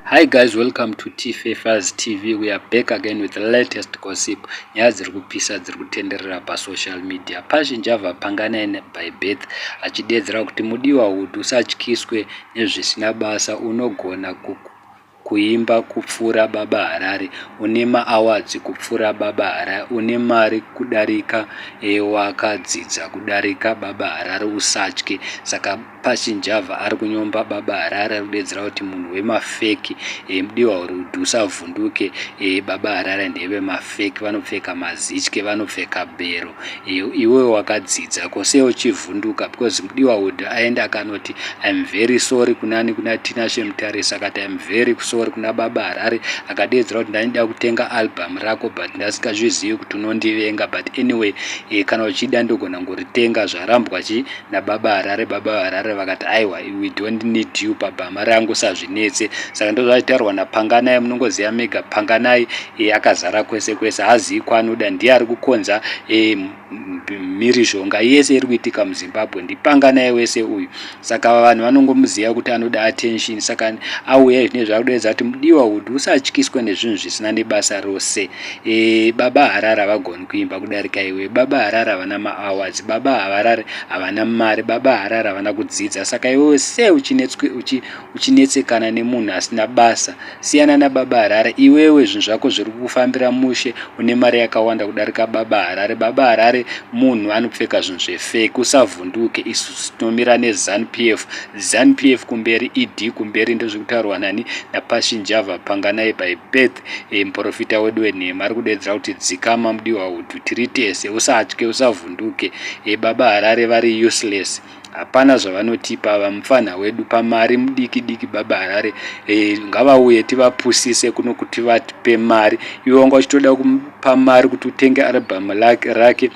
Hi guys, welcome to Tfafers TV. We are back again with the latest gossip. Nyaya dziri kupisa dziri kutenderera pasocial media. Passion Java Panganai by birth achideedzera kuti mudiwa Hood usatyiswe nezvisina basa, unogona kuimba kupfuura Baba Harare, une maawards kupfuura Baba Harare, une mari kudarika wakadzidza kudarika Baba Harare, usatye. Saka Passion Java ari kunyomba Baba Harare, ari kudedzera kuti munhu wemafake. Mudiwa Hood usavhunduke. Baba Harare ndevemafake, vanopfeka mazitye, vanopfeka bhero. Iwewe wakadzidza, ko sei uchivhunduka? Because Mudiwa Hood aenda akanoti "I'm very sorry" kunani? Kuna Tinashe Mutarisi. Akati "I'm very sorry" kuna Baba Harare, akadedzera kuti ndaida kutenga album rako but ndasingazvizivi kuti unondivenga, but anyway, kana uchida ndogona ngoritenga. Zvarambwa chi nababa Harare. Baba Harare vakati aiwa, we don't need you pabhama rangu, sazvinetse. Saka ndozvachitaurwa naPanganai. Munongoziva mega Panganai akazara kwese kwese, hazivi kwaanoda, ndiye ari kukonza mhirizhonga yese iri kuitika muZimbabwe, ndiPanganai wese uyu. Saka vanhu vanongomuziva kuti anoda attention. Saka auya zvine zvakudedza kuti mudiwa Hood usatyiswe nezvinhu zvisina nebasa rose. Baba Harare havagoni kuimba kudarika iwe. Baba Harare havana maawards, Baba Harare havana mari, Baba Harare havana kudzidza. Saka iwewe sei uchinetsekana nemunhu asina basa? Siyana nababa Harare iwewe, zvinhu zvako zviri kufambira mushe, une mari yakawanda kudarika Baba Harare. Baba Harare munhu anopfeka zvinhu zvefake, usavhunduke. Isu tinomira neZANU PF, ZANU PF kumberi, ED kumberi. Ndozvekutaurwa nani? NaPassion Java Panganai by birth. Muprofita wedu wenhema ari kudedzera kuti dzikama mudiwa Hood, tiri tese, usatye, usavhunduke. Baba Harare vari useless, hapana zvavanotipa. Vamufana wedu pamari mudiki diki Baba Harare. Ngavauye tivapusise kuno kuti vatipe mari. Iwe wanga uchitoda kumupa mari kuti utenge album rake,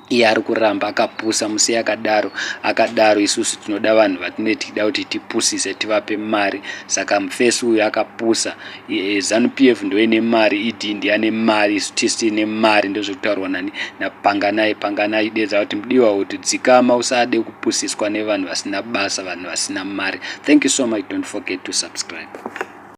iye ari kuramba akapusa. Musi akadaro akadaro. Isusu tinoda vanhu vatinee tichida kuti tipusise tivape mari. Saka mufesi uyu akapusa. ZANU PF ndoine mari, ED ndiane mari, isu tisi tine mari. Ndozvekutaurwa nani? NaPanganai. Panganai dedza kuti mudiwa kuti dzikama, usade kupusiswa nevanhu vasina basa, vanhu vasina mari. Thank you so much, don't forget to subscribe.